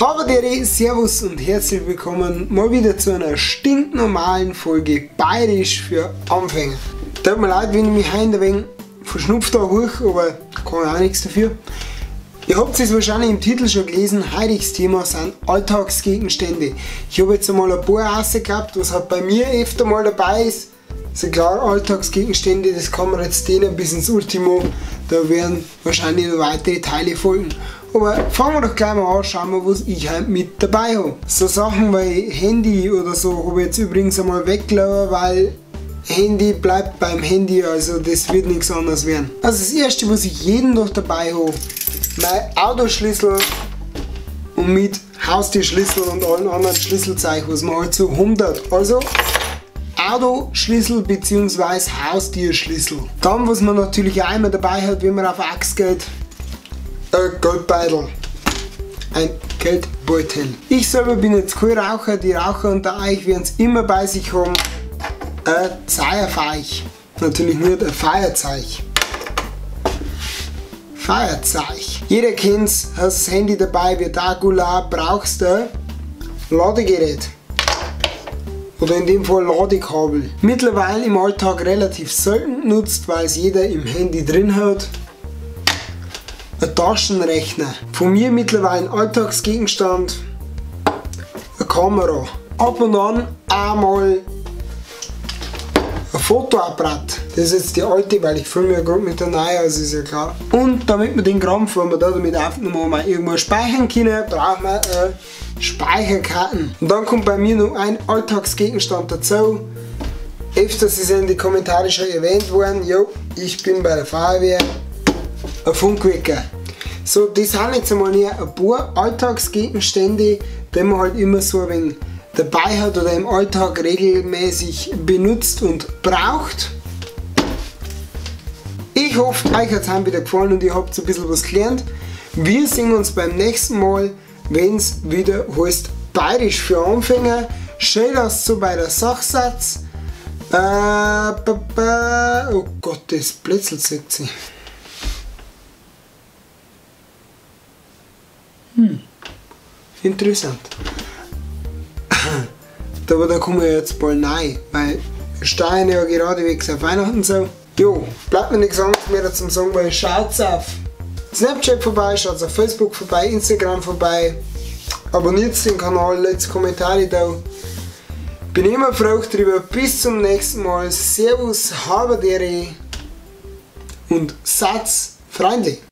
Habadere, Servus und herzlich willkommen mal wieder zu einer stinknormalen Folge Bayerisch für Anfänger. Tut mir leid, wenn ich mich heute ein wenig verschnupft da hoch, aber kann ich auch nichts dafür. Ihr habt es wahrscheinlich im Titel schon gelesen, heutiges Thema sind Alltagsgegenstände. Ich habe jetzt einmal ein paar rausgehabt, was halt bei mir öfter mal dabei ist. Sind klar Alltagsgegenstände, das kann man jetzt dehnen bis ins Ultimo, da werden wahrscheinlich noch weitere Teile folgen. Aber fangen wir doch gleich mal an, schauen wir, was ich heute mit dabei habe. So Sachen wie Handy oder so habe ich jetzt übrigens einmal weggelassen, weil Handy bleibt beim Handy, also das wird nichts anderes werden. Also das erste, was ich jeden Tag dabei habe, mein Autoschlüssel und mit Haustürschlüssel und allen anderen Schlüsselzeug, was man halt so 100. Also Autoschlüssel bzw. Haustürschlüssel. Dann, was man natürlich auch immer dabei hat, wenn man auf Achse geht, ein Geldbeutel. Ein Geldbeutel. Ich selber bin jetzt kein Raucher, die Raucher unter euch werden es immer bei sich haben. Ein Zeierfeich. Natürlich nicht ein Feierzeug. Feierzeug. Jeder kennt's, hast das Handy dabei, wird Akku leer, brauchst du ein Ladegerät. Oder in dem Fall Ladekabel. Mittlerweile im Alltag relativ selten genutzt, weil es jeder im Handy drin hat. Ein Taschenrechner. Von mir mittlerweile ein Alltagsgegenstand. Eine Kamera. Ab und an einmal ein Fotoapparat. Das ist jetzt die alte, weil ich filme ja gerade mit der neuen, also ist ja klar. Und damit wir den Krampf, wenn wir da damit aufgenommen haben, irgendwo speichern können, brauchen wir Speicherkarten. Und dann kommt bei mir noch ein Alltagsgegenstand dazu. Öfters ist in die Kommentare schon erwähnt worden, jo, ich bin bei der Feuerwehr, ein Funkwecker. So, das sind jetzt einmal hier ein paar Alltagsgegenstände, die man halt immer so ein wenig dabei hat oder im Alltag regelmäßig benutzt und braucht. Ich hoffe, euch hat es wieder gefallen und ihr habt so ein bisschen was gelernt. Wir sehen uns beim nächsten Mal, wenn es wieder heißt Bayerisch für Anfänger. Schön, dass du bei der Sache seid. Oh Gott, das Plätzl zieht sich. Interessant. Aber da kommen wir jetzt bald rein, weil wir steuern ja geradewegs auf Weihnachten so. Jo, bleibt mir nichts anderes mehr zum sagen, weil schaut's auf Snapchat vorbei, schaut's auf Facebook vorbei, Instagram vorbei, abonniert den Kanal, lasst Kommentare da. Bin immer froh drüber. Bis zum nächsten Mal. Servus, Habadere und Satz freundlich.